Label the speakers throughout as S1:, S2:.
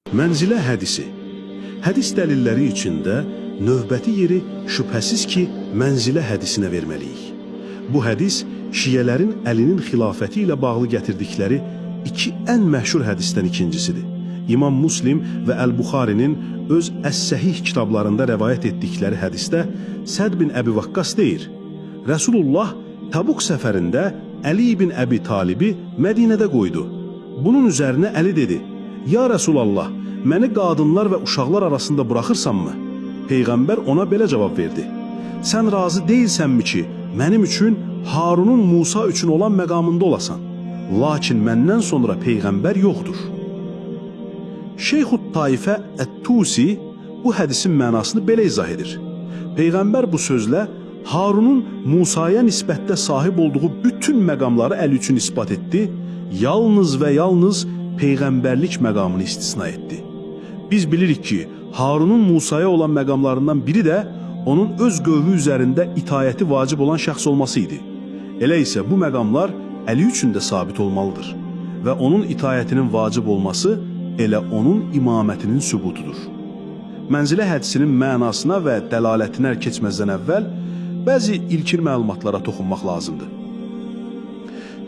S1: Mənzilə hədisi. Hədis dəlilləri içində növbəti yeri şübhəsiz ki, mənzilə hədisinə verməliyik. Bu hədis şiələrin Əlinin xilafəti ilə bağlı gətirdikləri iki ən məşhur hədisdən ikincisidir. İmam Muslim və Əl-Buxarinin öz Əs-Səhih kitablarında rəvayət etdikləri hədisdə Səd bin Əbi Vaqqas deyir: Rəsulullah Təbuk səfərində Əli ibn Əbi Talibi Mədinədə qoydu. Bunun üzərinə Əli dedi: Ya Rəsulallah, məni qadınlar və uşaqlar arasında buraxırsanmı? Peyğəmbər ona belə cavab verdi: Sən razı deyilsənmi ki, mənim üçün Harunun Musa üçün olan məqamında olasan? Lakin məndən sonra peyğəmbər yoxdur. Şeyxut Taifə Ət-Tusi bu hədisin mənasını belə izah edir. Peyğəmbər bu sözlə Harunun Musaya nisbətdə sahib olduğu bütün məqamları Əli üçün isbat etdi, yalnız və yalnız peyğəmbərlik məqamını istisna etdi. Biz bilirik ki, Harunun Musaya olan məqamlarından biri də onun öz qövmü üzərində itayəti vacib olan şəxs olması idi. Elə isə bu məqamlar Əli üçün də sabit olmalıdır və onun itayətinin vacib olması elə onun imamətinin sübutudur. Mənzilə hədisinin mənasına və dəlalətinə keçməzdən əvvəl bəzi ilkin məlumatlara toxunmaq lazımdır.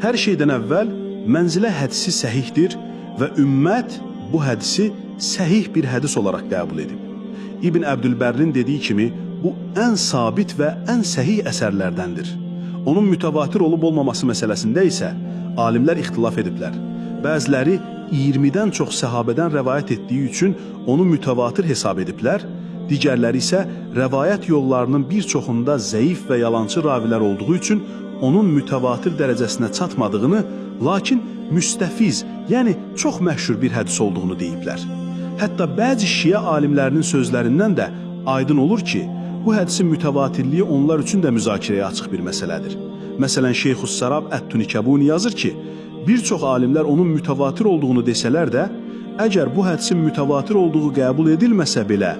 S1: Hər şeydən əvvəl mənzilə hədisi səhihdir və ümmət bu hədisi səhih bir hədis olaraq qəbul edib. İbn Əbdülbərrin dediyi kimi bu ən sabit və ən səhih əsərlərdəndir. Onun mütəvatir olub olmaması məsələsində isə alimlər ixtilaf ediblər. Bəziləri 20-dən çox səhabədən rəvayət etdiyi üçün onu mütəvatir hesab ediblər, digərləri isə rəvayət yollarının bir çoxunda zəif və yalançı ravilər olduğu üçün onun mütəvatir dərəcəsinə çatmadığını, lakin müstəfiz, yəni çox məşhur bir hədis olduğunu deyiblər. Hətta bəzi şiə alimlərinin sözlərindən də aydın olur ki, bu hədisin mütəvatirliyi onlar üçün də müzakirəyə açıq bir məsələdir. Məsələn, Şeyxus Sərab Ət-Tunikəbuni yazır ki, bir çox alimlər onun mütəvatir olduğunu desələr də, əgər bu hədisin mütəvatir olduğu qəbul edilməsə belə,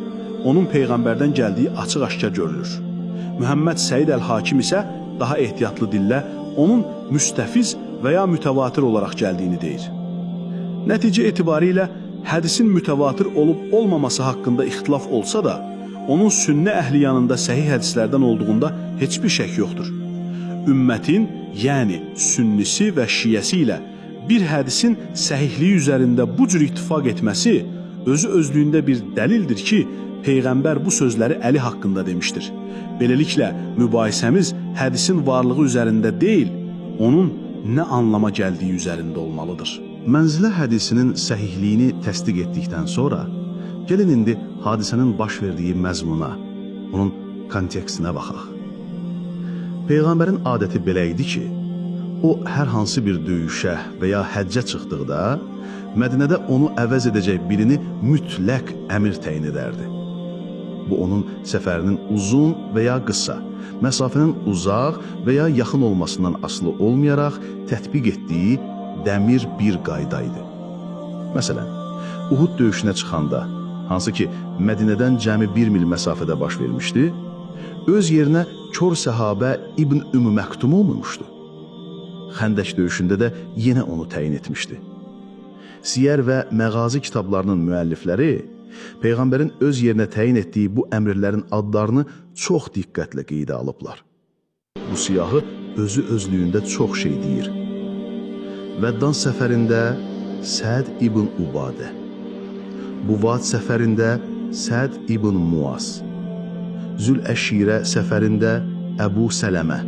S1: onun peyğəmbərdən gəldiyi açıq-aşkar görülür. Mühəmməd Səid Əl-Hakim isə daha ehtiyatlı dillə onun müstəfiz və ya mütəvatir olaraq gəldiyini deyir. Nəticə etibarilə hədisin mütəvatir olub olmaması haqqında ixtilaf olsa da, onun sünnə əhli yanında səhih hədislərdən olduğunda heç bir şək yoxdur. Ümmətin, yəni sünnisi və şiəsi ilə bir hədisin səhihliyi üzərində bu cür ittifaq etməsi özü özlüyündə bir dəlildir ki, Peyğəmbər bu sözləri Əli haqqında demişdir. Beləliklə, mübahisəmiz hədisin varlığı üzərində deyil, onun nə anlama gəldiyi üzərində olmalıdır.
S2: Mənzilə hədisinin səhihliyini təsdiq etdikdən sonra, gəlin indi hadisənin baş verdiyi məzmuna, onun kontekstinə baxaq. Peyğəmbərin adəti belə idi ki, o hər hansı bir döyüşə və ya həccə çıxdıqda, Mədinədə onu əvəz edəcək birini mütləq əmir təyin edərdi. Bu onun səfərinin uzun və ya qısa, məsafənin uzaq və ya yaxın olmasından asılı olmayaraq tətbiq etdiyi dəmir bir qayda idi. Məsələn, Uhud döyüşünə çıxanda, hansı ki Mədinədən cəmi 1 mil məsafədə baş vermişdi, öz yerinə kör səhabə İbn Ümmü Məktum olmuşdu. Xəndək döyüşündə də yenə onu təyin etmişdi. Siyər və məğazi kitablarının müəllifləri Peyğəmbərin öz yerinə təyin etdiyi bu əmrlərin adlarını çox diqqətlə qeydə alıblar. Bu siyahı özü özlüyündə çox şey deyir. Vəddan səfərində Səd ibn Ubadə, Buvad səfərində Səd ibn Muaz, Zül-Əşirə səfərində Əbu Sələmə,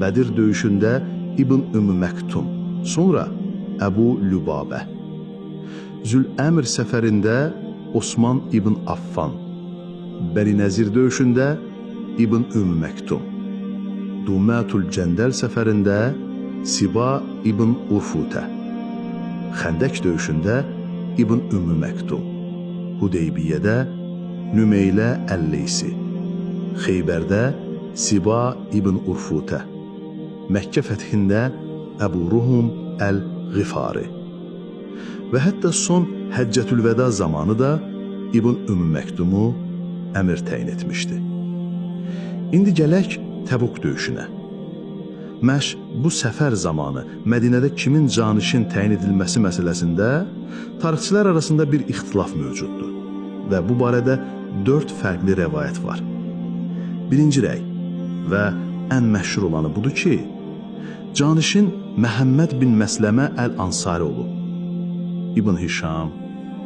S2: Bədir döyüşündə İbn Ümmü Məktum, sonra Əbu Lübabə, Zül-Əmr səfərində Osman ibn Affan, Bəni Nəzir döyüşündə İbn Ümmü Məktum, Dumətul Cəndəl səfərində Siba ibn Urfutə, Xəndək döyüşündə İbn Ümmü Məktum, Hudeybiyyədə Nümeylə Əl-Leysi, Xeybərdə Siba ibn Urfutə, Məkkə fəthində Əbu Ruhum Əl-Ğifari və hətta son Həccətül-Vəda zamanı da İbn Ümmü Məktumu əmir təyin etmişdi. İndi gələk Təbuk döyüşünə. Məhz bu səfər zamanı Mədinədə kimin canişin təyin edilməsi məsələsində tarixçilər arasında bir ixtilaf mövcuddur və bu barədə 4 fərqli rəvayət var. Birinci rəy və ən məşhur olanı budur ki, canişin Məhəmməd bin Məsləmə Əl-Ansari olub. İbn Hişam,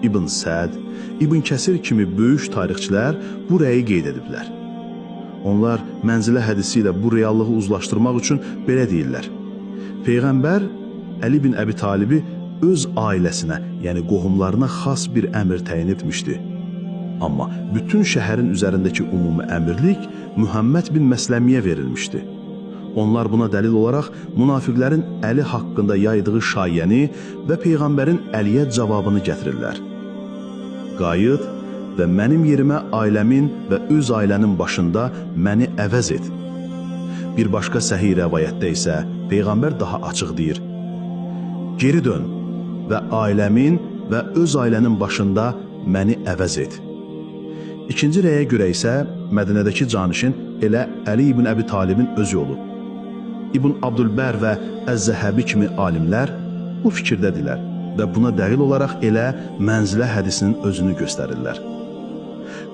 S2: İbn Səd, İbn Kəsir kimi böyük tarixçilər bu rəyi qeyd ediblər. Onlar mənzilə hədisi ilə bu reallığı uzlaşdırmaq üçün belə deyirlər. Peyğəmbər Əli bin Əbi Talibi öz ailəsinə, yəni qohumlarına xas bir əmir təyin etmişdi. Amma bütün şəhərin üzərindəki ümumi əmirlik Mühəmməd bin Məsləmiyə verilmişdi. Onlar buna dəlil olaraq münafiqlərin Əli haqqında yaydığı şayəni və Peyğəmbərin Əliyə cavabını gətirirlər. Qayıt və mənim yerimə ailəmin və öz ailənin başında məni əvəz et. Bir başqa səhih rəvayətdə isə Peyğəmbər daha açıq deyir. Geri dön və ailəmin və öz ailənin başında məni əvəz et. İkinci rəyə görə isə Mədinədəki canişin elə Əli ibn Əbi Talibin özü olub. İbn Abdülbər və Əz-Zəhəbi kimi alimlər bu fikirdədirlər və buna dəlil olaraq elə mənzilə hədisinin özünü göstərirlər.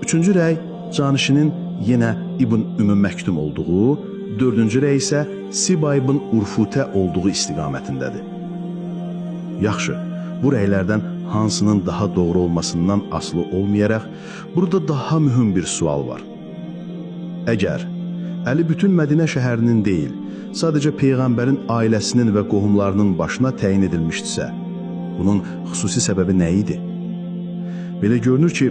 S2: Üçüncü rəy canişinin yenə İbn Ümmü Məktum olduğu, dördüncü rəy isə Siba ibn Urfutə olduğu istiqamətindədir. Yaxşı, bu rəylərdən hansının daha doğru olmasından asılı olmayaraq, burada daha mühüm bir sual var. Əgər Əli bütün Mədinə şəhərinin deyil, sadəcə Peyğəmbərin ailəsinin və qohumlarının başına təyin edilmişdisə, bunun xüsusi səbəbi nə idi? Belə görünür ki,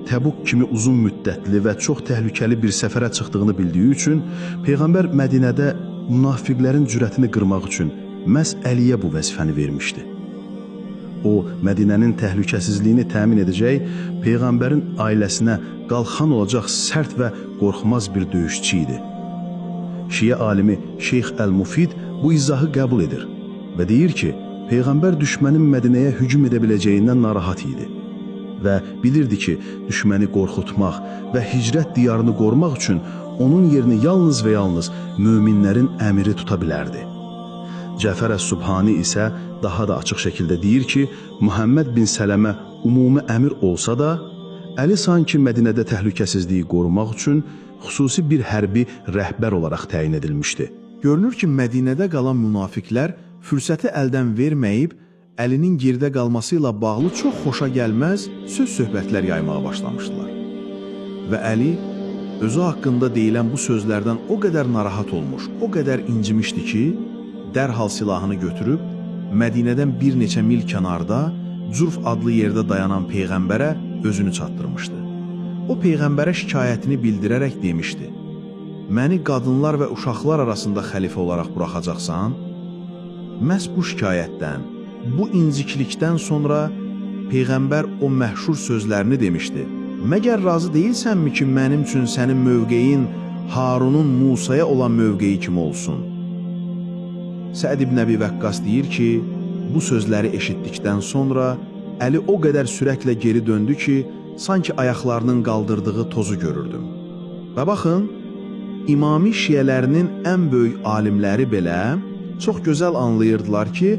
S2: Təbuk kimi uzun müddətli və çox təhlükəli bir səfərə çıxdığını bildiyi üçün Peyğəmbər Mədinədə münafiqlərin cürətini qırmaq üçün məhz Əliyə bu vəzifəni vermişdi. O, Mədinənin təhlükəsizliyini təmin edəcək, Peyğəmbərin ailəsinə qalxan olacaq sərt və qorxmaz bir döyüşçü idi. Şiə alimi Şeyx Əl-Mufid bu izahı qəbul edir və deyir ki, Peyğəmbər düşmənin Mədinəyə hücum edə biləcəyindən narahat idi və bilirdi ki, düşməni qorxutmaq və hicrət diyarını qorumaq üçün onun yerini yalnız və yalnız möminlərin əmiri tuta bilərdi. Cəfər əs-Subhani isə daha da açıq şəkildə deyir ki, Muhammed bin Sələmə ümumi əmir olsa da, Əli sanki Mədinədə təhlükəsizliyi qorumaq üçün xüsusi bir hərbi rəhbər olaraq təyin edilmişdi.
S3: Görünür ki, Mədinədə qalan münafiqlər fürsəti əldən verməyib, Əlinin geridə qalması ilə bağlı çox xoşa gəlməz söz-söhbətlər yaymağa başlamışdılar. Və Əli özü haqqında deyilən bu sözlərdən o qədər narahat olmuş, o qədər incimişdi ki, dərhal silahını götürüb Mədinədən bir neçə mil kənarda Curf adlı yerdə dayanan peyğəmbərə özünü çatdırmışdı. O peyğəmbərə şikayətini bildirərək demişdi: "Məni qadınlar və uşaqlar arasında xəlifə olaraq buraxacaqsan?" Məhz bu şikayətdən, bu inciklikdən sonra peyğəmbər o məşhur sözlərini demişdi. Məgər razı deyilsənmi ki, mənim üçün sənin mövqeyin Harunun Musaya olan mövqeyi kimi olsun? Səd ibn Əbi Vəqqas deyir ki, bu sözləri eşitdikdən sonra Əli o qədər sürətlə geri döndü ki, sanki ayaqlarının qaldırdığı tozu görürdüm. Və baxın, İmami şiələrinin ən böyük alimləri belə çox gözəl anlayırdılar ki,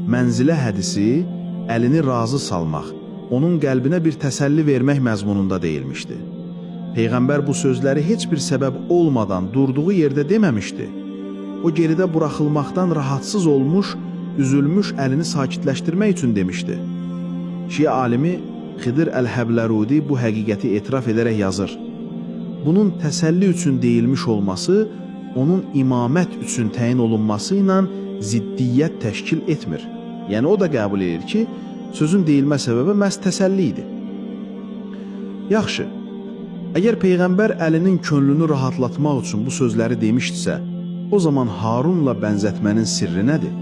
S3: mənzilə hədisi Əlini razı salmaq, onun qəlbinə bir təsəlli vermək məzmununda deyilmişdi. Peyğəmbər bu sözləri heç bir səbəb olmadan durduğu yerdə deməmişdi. O geridə buraxılmaqdan rahatsız olmuş, üzülmüş Əlini sakitləşdirmək üçün demişdi. Şiə alimi Xidir Əl-Həblərudi bu həqiqəti etiraf edərək yazır. Bunun təsəlli üçün deyilmiş olması onun imamət üçün təyin olunması ilə ziddiyyət təşkil etmir. Yəni o da qəbul edir ki, sözün deyilmə səbəbi məhz təsəlli idi. Yaxşı, əgər Peyğəmbər Əlinin könlünü rahatlatmaq üçün bu sözləri demişdisə, o zaman Harunla bənzətmənin sirri nədir?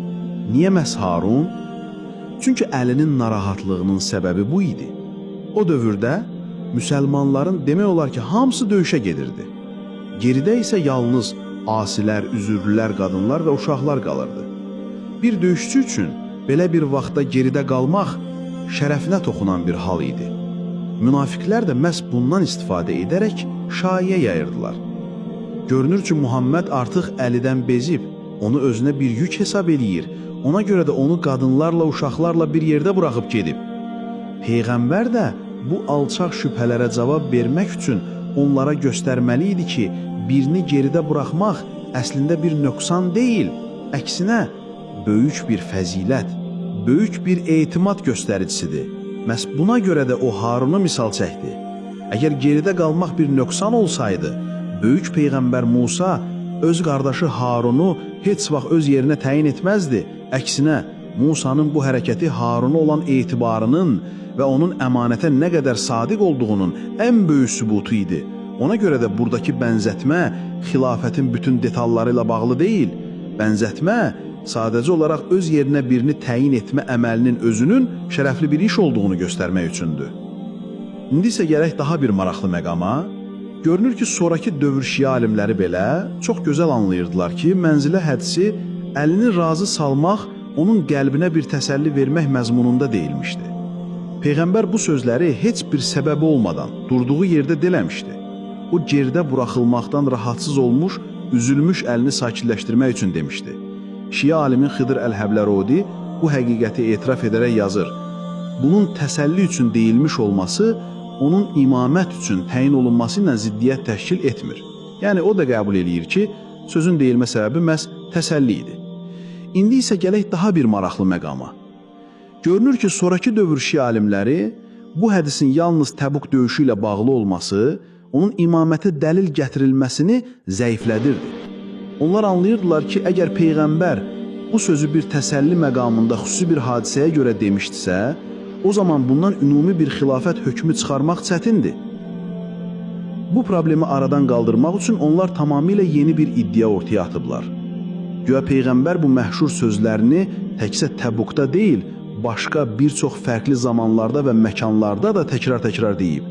S3: Niyə məhz Harun? Çünki Əlinin narahatlığının səbəbi bu idi. O dövrdə müsəlmanların demək olar ki, hamısı döyüşə gedirdi. Geridə isə yalnız asilər, üzürlülər, qadınlar və uşaqlar qalırdı. Bir döyüşçü üçün belə bir vaxtda geridə qalmaq şərəfinə toxunan bir hal idi. Münafiqlər də məhz bundan istifadə edərək şayiə yayırdılar. Görünür ki, Muhammed artıq Əlidən bezib.
S1: Onu özünə bir yük hesab eləyir. Ona görə də onu qadınlarla, uşaqlarla bir yerdə buraxıb gedib. Peyğəmbər də bu alçaq şübhələrə cavab vermək üçün onlara göstərməli idi ki, birini geridə buraxmaq əslində bir nöqsan deyil, əksinə böyük bir fəzilət, böyük bir etimad göstəricisidir. Məhz buna görə də o Harunu misal çəkdi. Əgər geridə qalmaq bir nöqsan olsaydı, böyük peyğəmbər Musa öz qardaşı Harunu heç vaxt öz yerinə təyin etməzdi. Əksinə, Musanın bu hərəkəti Haruna olan etibarının və onun əmanətə nə qədər sadiq olduğunun ən böyük sübutu idi. Ona görə də buradakı bənzətmə xilafətin bütün detalları ilə bağlı deyil. Bənzətmə sadəcə olaraq öz yerinə birini təyin etmə əməlinin özünün şərəfli bir iş olduğunu göstərmək üçündür. İndi isə gələk daha bir maraqlı məqama. Görünür ki, sonrakı dövr şiə alimləri belə çox gözəl anlayırdılar ki, mənzilə hədisi Əlini razı salmaq, onun qəlbinə bir təsəlli vermək məzmununda deyilmişdi. Peyğəmbər bu sözləri heç bir səbəbi olmadan durduğu yerdə deləmişdi. O geridə buraxılmaqdan rahatsız olmuş, üzülmüş əlini sakitləşdirmək üçün demişdi. Şiə alimin Xıdır Əl-Həblərodi bu həqiqəti etiraf edərək yazır. Bunun təsəlli üçün deyilmiş olması onun imamət üçün təyin olunması ilə ziddiyyət təşkil etmir. Yəni o da qəbul eləyir ki, sözün deyilmə səbəbi məhz təsəlli idi. İndi isə gələk daha bir maraqlı məqama. Görünür ki, sonrakı dövr şiə alimləri bu hədisin yalnız Təbuk döyüşü ilə bağlı olması, onun imamətə dəlil gətirilməsini zəiflədirdi. Onlar anlayırdılar ki, əgər peyğəmbər bu sözü bir təsəlli məqamında xüsusi bir hadisəyə görə demişdisə, o zaman bundan ümumi bir xilafət hökmü çıxarmaq çətindir. Bu problemi aradan qaldırmaq üçün onlar tamamilə yeni bir iddia ortaya atıblar. Güya peyğəmbər bu məşhur sözlərini təkcə Təbukda deyil, başqa bir çox fərqli zamanlarda və məkanlarda da təkrar-təkrar deyib.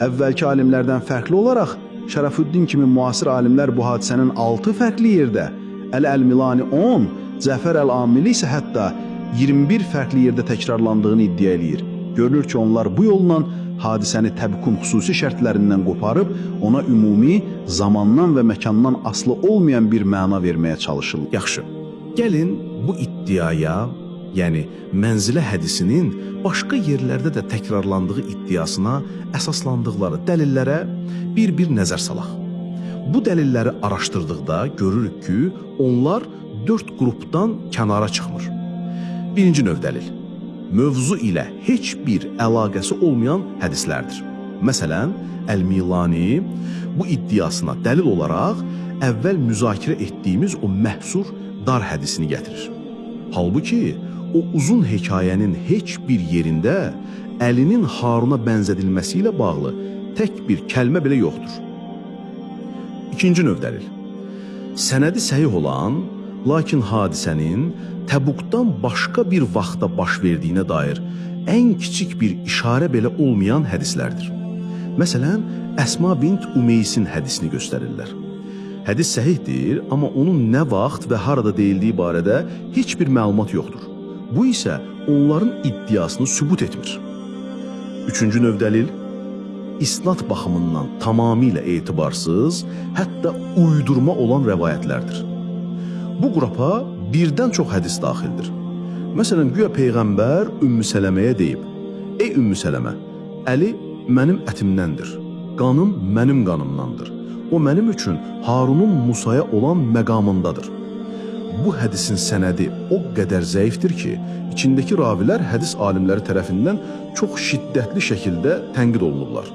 S1: Əvvəlki alimlərdən fərqli olaraq Şərəfüddin kimi müasir alimlər bu hadisənin 6 fərqli yerdə, Əl-Əlmilani 10, Cəfər Əl-Amili isə hətta 21 fərqli yerdə təkrarlandığını iddia eləyir. Görünür ki, onlar bu yolla hadisəni Təbukun xüsusi şərtlərindən qoparıb ona ümumi, zamandan və məkandan asılı olmayan bir məna verməyə çalışırlar.
S2: Yaxşı. Gəlin bu iddiaya, yəni mənzilə hədisinin başqa yerlərdə də təkrarlandığı iddiasına əsaslandıqları dəlillərə bir-bir nəzər salaq. Bu dəlilləri araşdırdıqda görürük ki, onlar 4 qrupdan kənara çıxmır. Birinci növ dəlil. Mövzu ilə heç bir əlaqəsi olmayan hədislərdir. Məsələn, Əl-Milani bu iddiasına dəlil olaraq əvvəl müzakirə etdiyimiz o məhsur dar hədisini gətirir. Halbuki o uzun hekayənin heç bir yerində Əlinin Haruna bənzədilməsi ilə bağlı tək bir kəlmə belə yoxdur. İkinci növ dəlil. Sənədi səhih olan, lakin hadisənin Təbukdan başqa bir vaxtda baş verdiyinə dair ən kiçik bir işarə belə olmayan hədislərdir. Məsələn, Əsma bint Umeysin hədisini göstərirlər. Hədis səhihdir, amma onun nə vaxt və harada deyildiyi barədə heç bir məlumat yoxdur. Bu isə onların iddiasını sübut etmir. Üçüncü növ dəlil, isnad baxımından tamamilə etibarsız, hətta uydurma olan rəvayətlərdir. Bu qrupa birdən çox hədis daxildir. Məsələn, güya peyğəmbər Ümmü Sələməyə deyib: "Ey Ümmü Sələmə, Əli mənim ətimdəndir, qanım mənim qanımdandır. O mənim üçün Harunun Musaya olan məqamındadır." Bu hədisin sənədi o qədər zəifdir ki, içindəki ravilər hədis alimləri tərəfindən çox şiddətli şəkildə tənqid olunublar.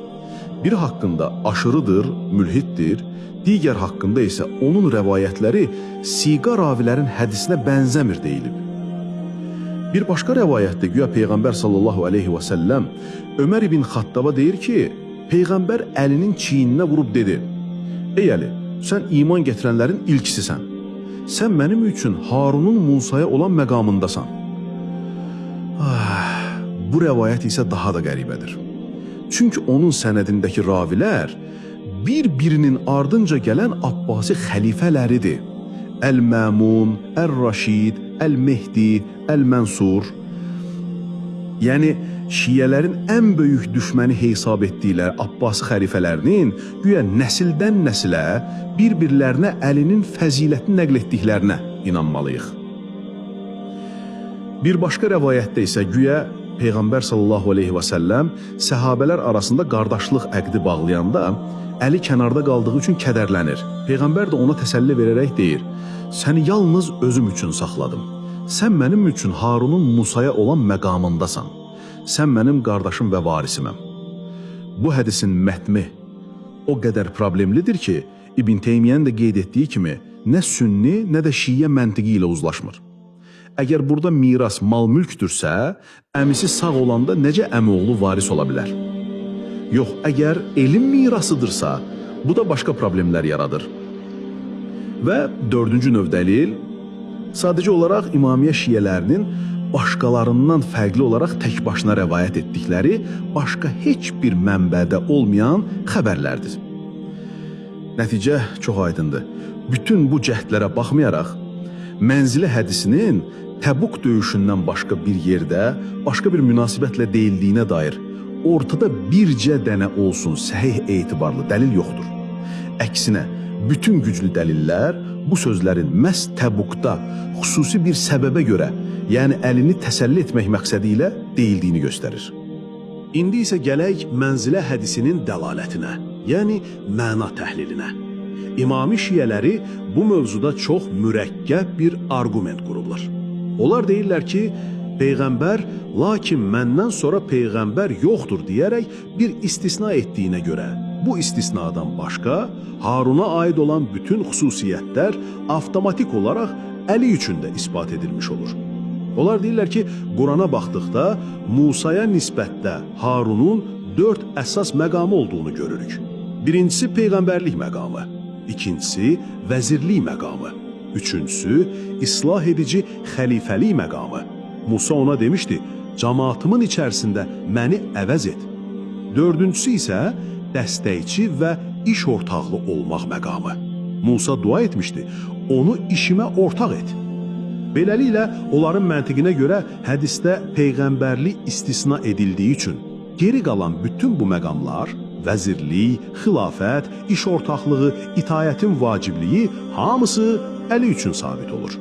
S2: Biri haqqında aşırıdır, mülhiddir, digər haqqında isə onun rəvayətləri siqa ravilərin hədisinə bənzəmir deyilib. Bir başqa rəvayətdə güya Peyğəmbər sallallahu əleyhi və səlləm Ömər ibn Xattaba deyir ki, Peyğəmbər əlinin çiyninə vurub dedi: "Ey Əli, sən iman gətirənlərin ilkisisən. Sən mənim üçün Harunun Musaya olan məqamındasan." Ah, bu rəvayət isə daha da qəribədir. Çünki onun sənədindəki ravilər bir-birinin ardınca gələn Abbasi xəlifələridir. Əl-Məmun, Əl-Raşid, Əl-Mehdi, Əl-Mənsur. Yəni şiələrin ən böyük düşməni hesab etdikləri Abbasi xəlifələrinin güya nəsildən nəsilə bir-birlərinə Əlinin fəzilətini nəql etdiklərinə.
S1: inanmalıyıq. Bir başqa rəvayətdə isə güya Peyğəmbər sallallahu əleyhi və səlləm səhabələr arasında qardaşlıq əqdi bağlayanda Əli kənarda qaldığı üçün kədərlənir. Peyğəmbər də ona təsəlli verərək deyir: "Səni yalnız özüm üçün saxladım. Sən mənim üçün Harunun Musaya olan məqamındasan. Sən mənim qardaşım və varisiməm." Bu hədisin mətni o qədər problemlidir ki, İbn Teymiyyənin də qeyd etdiyi kimi nə sünni, nə də şiə məntiqi ilə uzlaşmır. Əgər burada miras mal-mülkdürsə, əmisi sağ olanda necə əmioğlu varis ola bilər? Yox, əgər elm mirasıdırsa, bu da başqa problemlər yaradır. Və dördüncü növ dəlil sadəcə olaraq İmamiyyə şiələrinin başqalarından fərqli olaraq tək başına rəvayət etdikləri başqa heç bir mənbədə olmayan xəbərlərdir. Nəticə çox aydındır. Bütün bu cəhdlərə baxmayaraq, mənzilə hədisinin Təbuk döyüşündən başqa bir yerdə, başqa bir münasibətlə deyildiyinə dair ortada bircə dənə olsun səhih etibarlı dəlil yoxdur. Əksinə, bütün güclü dəlillər bu sözlərin məhz Təbukda xüsusi bir səbəbə görə, yəni əlini təsəlli etmək məqsədi ilə deyildiyini göstərir. İndi isə gələk mənzilə hədisinin dəlalətinə, yəni məna təhlilinə. İmami şiələri bu mövzuda çox mürəkkəb bir arqument qurublar. Onlar deyirlər ki, Peyğəmbər, lakin məndən sonra peyğəmbər yoxdur deyərək bir istisna etdiyinə görə, bu istisnadan başqa Haruna aid olan bütün xüsusiyyətlər avtomatik olaraq Əli üçün də isbat edilmiş olur. Onlar deyirlər ki, Qurana baxdıqda Musaya nisbətdə Harunun 4 əsas məqamı olduğunu görürük. Birincisi peyğəmbərlik məqamı, ikincisi vəzirlik məqamı, üçüncüsü islah edici xəlifəlik məqamı. Musa ona demişdi, cəmaatımın içərisində məni əvəz et. Dördüncüsü isə dəstəkçi və iş ortaqlı olmaq məqamı. Musa dua etmişdi, onu işimə ortaq et. Beləliklə, onların məntiqinə görə hədisdə peyğəmbərlik istisna edildiyi üçün geri qalan bütün bu məqamlar, vəzirlik, xilafət, iş ortaqlığı, itayətin vacibliyi hamısı Əli üçün sabit olur.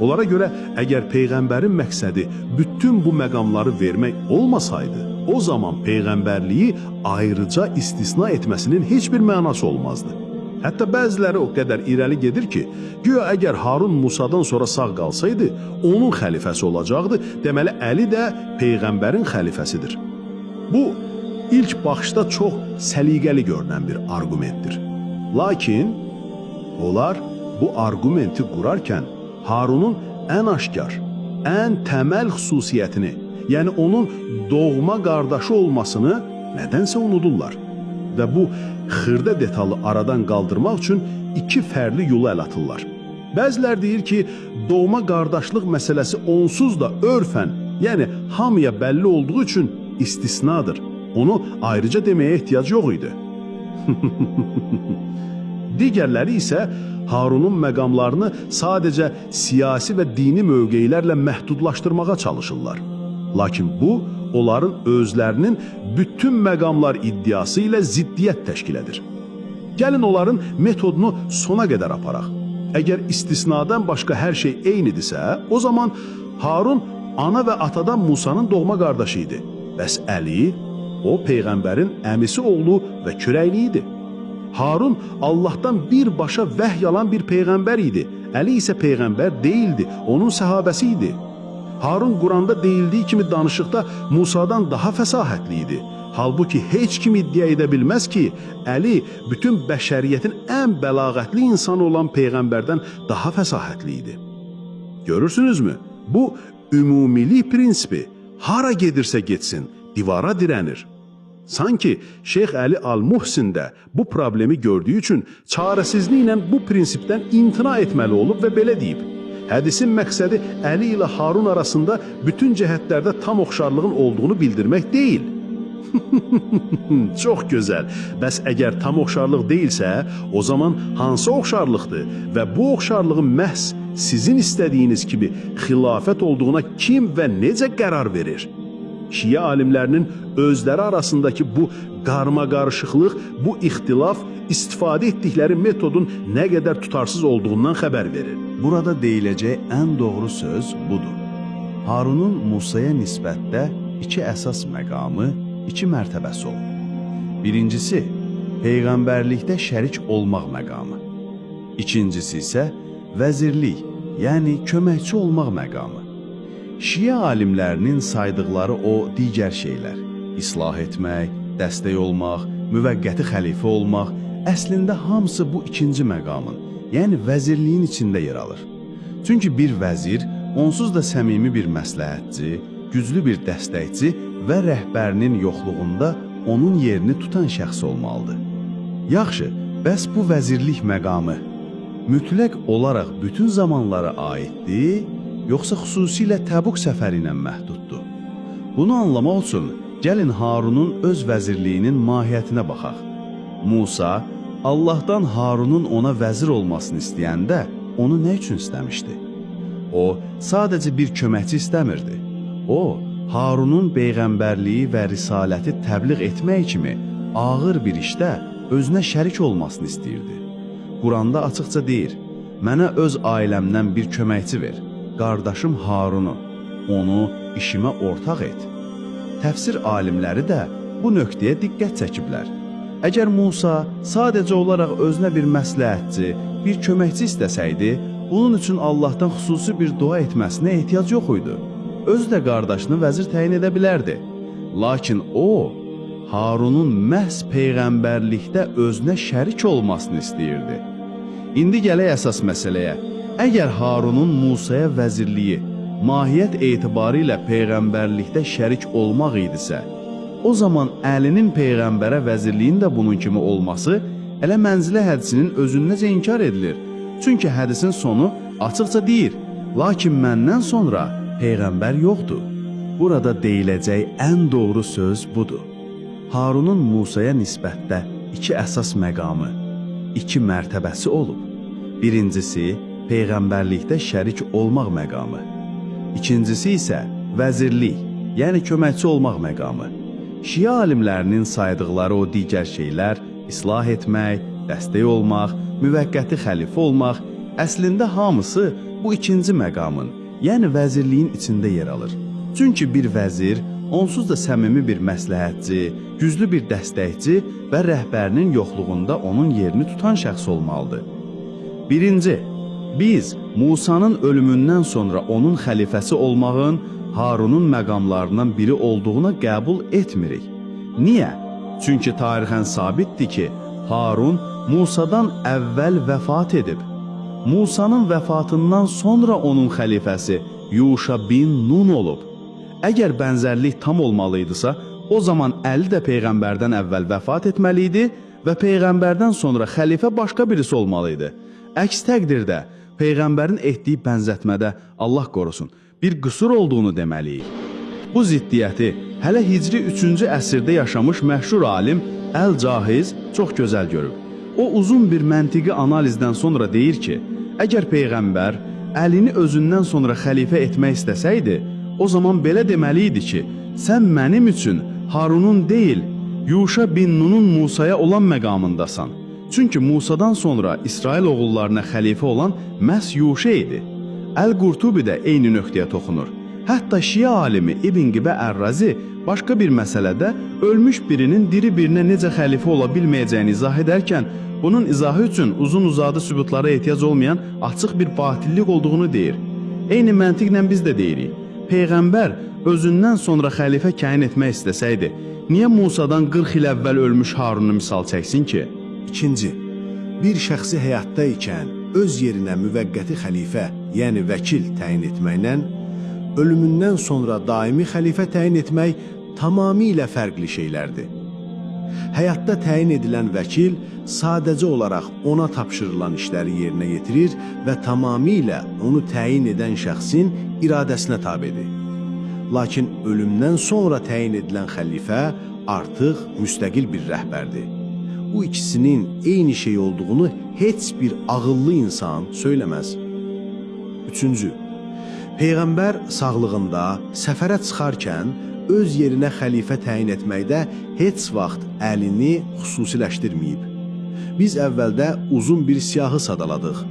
S1: Onlara görə əgər peyğəmbərin məqsədi bütün bu məqamları vermək olmasaydı, o zaman peyğəmbərliyi ayrıca istisna etməsinin heç bir mənası olmazdı. Hətta bəziləri o qədər irəli gedir ki, güya əgər Harun Musadan sonra sağ qalsaydı, onun xəlifəsi olacaqdı. Deməli Əli də peyğəmbərin xəlifəsidir. Bu ilk baxışda çox səliqəli görünən bir arqumentdir. Lakin onlar bu arqumenti qurarkən Harunun ən aşkar, ən təməl xüsusiyyətini, yəni onun doğma qardaşı olmasını nədənsə unudurlar. Və bu xırda detalı aradan qaldırmaq üçün iki fərqli yola əl atırlar. Bəzilər deyir ki, doğma qardaşlıq məsələsi onsuz da örfən, yəni hamıya bəlli olduğu üçün istisnadır. Onu ayrıca deməyə ehtiyac yox idi. Digərləri isə Harunun məqamlarını sadəcə siyasi və dini mövqelərlə məhdudlaşdırmağa çalışırlar. Lakin bu, onların özlərinin bütün məqamlar iddiası ilə ziddiyyət təşkil edir. Gəlin onların metodunu sona qədər aparaq. Əgər istisnadan başqa hər şey eynidirsə, o zaman Harun ana və atadan Musanın doğma qardaşı idi. Bəs Əli, o peyğəmbərin əmisi oğlu və kürəkli idi. Harun Allahdan birbaşa vəhy alan bir peyğəmbər idi. Əli isə peyğəmbər deyildi, onun səhabəsi idi. Harun Quranda deyildiyi kimi danışıqda Musadan daha fəsahətli idi. Halbuki heç kim iddia edə bilməz ki, Əli bütün bəşəriyyətin ən bəlağətli insanı olan peyğəmbərdən daha fəsahətli idi. Görürsünüzmü? Bu ümumilik prinsipi hara gedirsə getsin, divara dirənir. Sanki Şeyx Əli Al-Muhsin də bu problemi gördüyü üçün çarəsizliklə bu prinsipdən imtina etməli olub və belə deyib. Hədisin məqsədi Əli ilə Harun arasında bütün cəhətlərdə tam oxşarlığın olduğunu bildirmək deyil. Çox gözəl. Bəs əgər tam oxşarlıq deyilsə, o zaman hansı oxşarlıqdır və bu oxşarlığın məhz sizin istədiyiniz kimi xilafət olduğuna kim və necə qərar verir? Şiə alimlərinin özləri arasındakı bu qarmaqarışıqlıq, bu ixtilaf istifadə etdikləri metodun nə qədər tutarsız olduğundan xəbər verir.
S2: Burada deyiləcək ən doğru söz budur. Harunun Musaya nisbətdə iki əsas məqamı, iki mərtəbəsi olub. Birincisi, peyğəmbərlikdə şərik olmaq məqamı. İkincisi isə vəzirlik, yəni köməkçi olmaq məqamı. Şiə alimlərinin saydıqları o digər şeylər, islah etmək, dəstək olmaq, müvəqqəti xəlifə olmaq, əslində hamısı bu ikinci məqamın, yəni vəzirliyin içində yer alır. Çünki bir vəzir onsuz da səmimi bir məsləhətçi, güclü bir dəstəkçi və rəhbərinin yoxluğunda onun yerini tutan şəxs olmalıdır. Yaxşı, bəs bu vəzirlik məqamı mütləq olaraq bütün zamanlara aiddir, yoxsa xüsusilə Təbuk səfəri ilə məhduddur? Bunu anlamaq üçün gəlin Harunun öz vəzirliyinin mahiyyətinə baxaq. Musa Allahdan Harunun ona vəzir olmasını istəyəndə onu nə üçün istəmişdi? O sadəcə bir köməkçi istəmirdi. O Harunun peyğəmbərliyi və risaləti təbliğ etmək kimi ağır bir işdə özünə şərik olmasını istəyirdi. Quranda açıqca deyir: "Mənə öz ailəmdən bir köməkçi ver, qardaşım Harunu, onu işimə ortaq et." Təfsir alimləri də bu nöqtəyə diqqət çəkiblər. Əgər Musa sadəcə olaraq özünə bir məsləhətçi, bir köməkçi istəsəydi, bunun üçün Allahdan xüsusi bir dua etməsinə ehtiyac yox idi. Özü də qardaşını vəzir təyin edə bilərdi. Lakin o, Harunun məhz peyğəmbərlikdə özünə şərik olmasını istəyirdi. İndi gələk əsas məsələyə. Əgər Harunun Musaya vəzirliyi mahiyyət etibarilə peyğəmbərlikdə şərik olmaq idisə, o zaman Əlinin peyğəmbərə vəzirliyin də bunun kimi olması elə mənzilə hədisinin özündəcə inkar edilir. Çünki hədisin sonu açıqca deyir: "Lakin məndən sonra peyğəmbər yoxdur." Burada deyiləcək ən doğru söz budur. Harunun Musaya nisbətdə iki əsas məqamı, iki mərtəbəsi olub. Birincisi, peyğəmbərlikdə şərik olmaq məqamı. İkincisi isə vəzirlik, yəni köməkçi olmaq məqamı. Şiə alimlərinin saydıqları o digər şeylər, islah etmək, dəstək olmaq, müvəqqəti xəlifə olmaq, əslində hamısı bu ikinci məqamın, yəni vəzirliyin içində yer alır. Çünki bir vəzir onsuz da səmimi bir məsləhətçi, güclü bir dəstəkçi və rəhbərinin yoxluğunda onun yerini tutan şəxs olmalıdır. Birinci, biz Musanın ölümündən sonra onun xəlifəsi olmağın Harunun məqamlarından biri olduğuna qəbul etmirik. Niyə? Çünki tarixən sabitdir ki, Harun Musadan əvvəl vəfat edib. Musanın vəfatından sonra onun xəlifəsi Yuşa bin Nun olub. Əgər bənzərlik tam olmalıydısa, o zaman Əli də peyğəmbərdən əvvəl vəfat etməli idi və peyğəmbərdən sonra xəlifə başqa birisi olmalı idi. Əks təqdirdə peyğəmbərin etdiyi bənzətmədə Allah qorusun bir qüsur olduğunu deməliyik. Bu ziddiyyəti hələ Hicri 3-cü əsrdə yaşamış məşhur alim Əl-Cahiz çox gözəl görüb. O uzun bir məntiqi analizdən sonra deyir ki, əgər peyğəmbər Əlini özündən sonra xəlifə etmək istəsəydi, o zaman belə deməli idi ki, sən mənim üçün Harunun deyil, Yuşa bin Nunun Musaya olan məqamındasan. Çünki Musadan sonra İsrail oğullarına xəlifə olan məhz Yuşa idi. Əl-Qurtubi də eyni nöqtəyə toxunur. Hətta Şiə alimi İbn Qibə Ər-Razi başqa bir məsələdə ölmüş birinin diri birinə necə xəlifə ola bilməyəcəyini izah edərkən, bunun izahı üçün uzun-uzadı sübutlara ehtiyac olmayan açıq bir batillik olduğunu deyir. Eyni məntiqlə biz də deyirik. Peyğəmbər özündən sonra xəlifə təyin etmək istəsəydi, niyə Musadan 40 il əvvəl ölmüş Harunu misal çəksin ki?
S4: İkinci, bir şəxsi həyatda ikən öz yerinə müvəqqəti xəlifə, yəni vəkil təyin etməklə ölümündən sonra daimi xəlifə təyin etmək tamamilə fərqli şeylərdir. Həyatda təyin edilən vəkil sadəcə olaraq ona tapşırılan işləri yerinə yetirir və tamamilə onu təyin edən şəxsin iradəsinə tabedir. Lakin ölümdən sonra təyin edilən xəlifə artıq müstəqil bir rəhbərdir. Bu ikisinin eyni şey olduğunu heç bir ağıllı insan söyləməz. Üçüncü, Peyğəmbər sağlığında səfərə çıxarkən öz yerinə xəlifə təyin etməkdə heç vaxt Əlini xüsusiləşdirməyib. Biz əvvəldə uzun bir siyahı sadaladıq.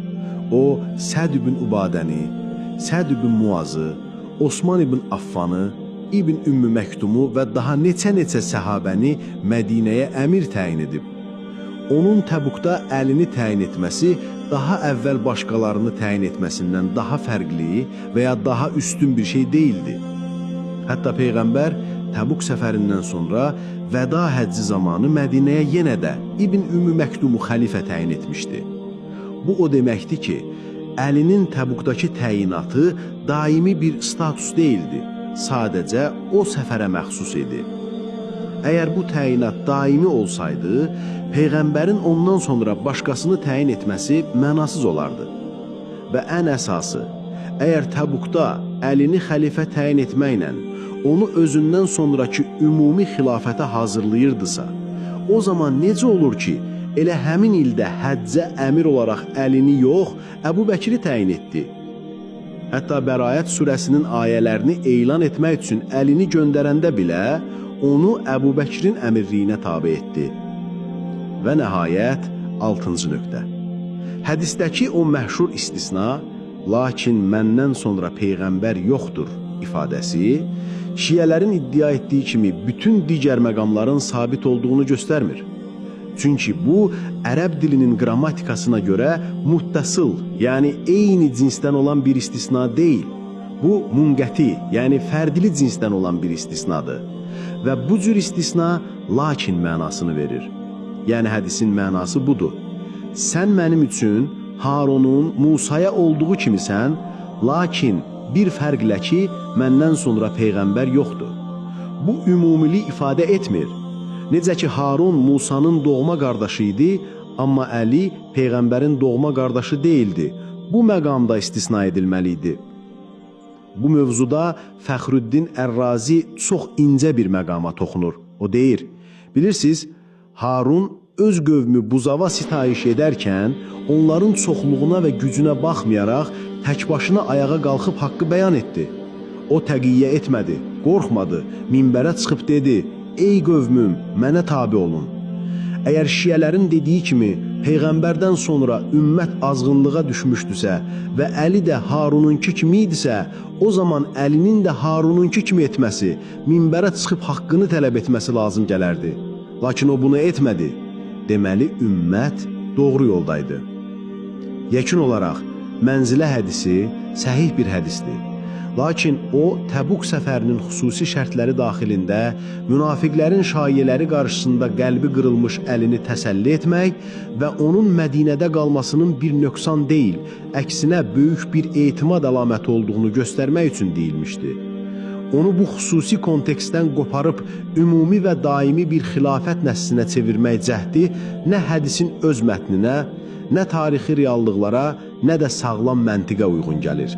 S4: O, Səd ibn Ubadəni, Səd ibn Muazı, Osman ibn Affanı, İbn Ümmü Məktumu və daha neçə-neçə səhabəni Mədinəyə əmir təyin edib. Onun Təbukda Əlini təyin etməsi daha əvvəl başqalarını təyin etməsindən daha fərqli və ya daha üstün bir şey deyildi. Hətta Peyğəmbər Təbuk səfərindən sonra vəda həcci zamanı Mədinəyə yenə də İbn Ümmü Məktumu xəlifə təyin etmişdi. Bu o deməkdir ki, Əlinin Təbukdakı təyinatı daimi bir status deyildi. Sadəcə o səfərə məxsus idi. Əgər bu təyinat daimi olsaydı, Peyğəmbərin ondan sonra başqasını təyin etməsi mənasız olardı. Və ən əsası, əgər Təbukda Əlini xəlifə təyin etməklə onu özündən sonrakı ümumi xilafətə hazırlayırdısa, o zaman necə olur ki, elə həmin ildə həccə əmir olaraq Əlini yox, Əbu Bəkri təyin etdi? Hətta Bəraət surəsinin ayələrini elan etmək üçün Əlini göndərəndə belə onu Əbu Bəkrin əmirliyinə tabe etdi. Və nəhayət, 6-cı nöqtə. Hədisdəki o məşhur istisna, lakin məndən sonra peyğəmbər yoxdur ifadəsi, şiələrin iddia etdiyi kimi bütün digər məqamların sabit olduğunu göstərmir. Çünki bu, ərəb dilinin qrammatikasına görə muttasıl, yəni eyni cinsdən olan bir istisna deyil. Bu, munqəti, yəni fərdili cinsdən olan bir istisnadır. Və bu cür istisna lakin mənasını verir. Yəni hədisin mənası budur. Sən mənim üçün Harunun Musaya olduğu kimisən, lakin bir fərqlə ki, məndən sonra peyğəmbər yoxdur. Bu ümumilik ifadə etmir. Necə ki Harun Musanın doğma qardaşı idi, amma Əli peyğəmbərin doğma qardaşı deyildi. Bu məqamda istisna edilməli idi. Bu mövzuda Fəxrüddin Ər-Razi çox incə bir məqama toxunur. O deyir: "Bilirsiniz, Harun öz qövmü buzava sitayiş edərkən onların çoxluğuna və gücünə baxmayaraq tək başına ayağa qalxıb haqqı bəyan etdi. O təqiyyə etmədi, qorxmadı, minbərə çıxıb dedi: "Ey qövmüm, mənə tabe olun." Əgər şiələrin dediyi kimi peyğəmbərdən sonra ümmət azğınlığa düşmüşdüsə və Əli də Harununki kimi idisə, o zaman Əlinin də Harununki kimi etməsi, minbərə çıxıb haqqını tələb etməsi lazım gələrdi. Lakin o bunu etmədi. Deməli ümmət doğru yoldaydı. Yekun olaraq mənzilə hədisi səhih bir hədisdir. Lakin o Təbuk səfərinin xüsusi şərtləri daxilində münafiqlərin şayələri qarşısında qəlbi qırılmış Əlini təsəlli etmək və onun Mədinədə qalmasının bir nöqsan deyil, əksinə böyük bir etimad əlaməti olduğunu göstərmək üçün deyilmişdi. Onu bu xüsusi kontekstdən qoparıb ümumi və daimi bir xilafət nəslinə çevirmək cəhdi nə hədisin öz mətninə, nə tarixi reallıqlara, nə də sağlam məntiqə uyğun gəlir.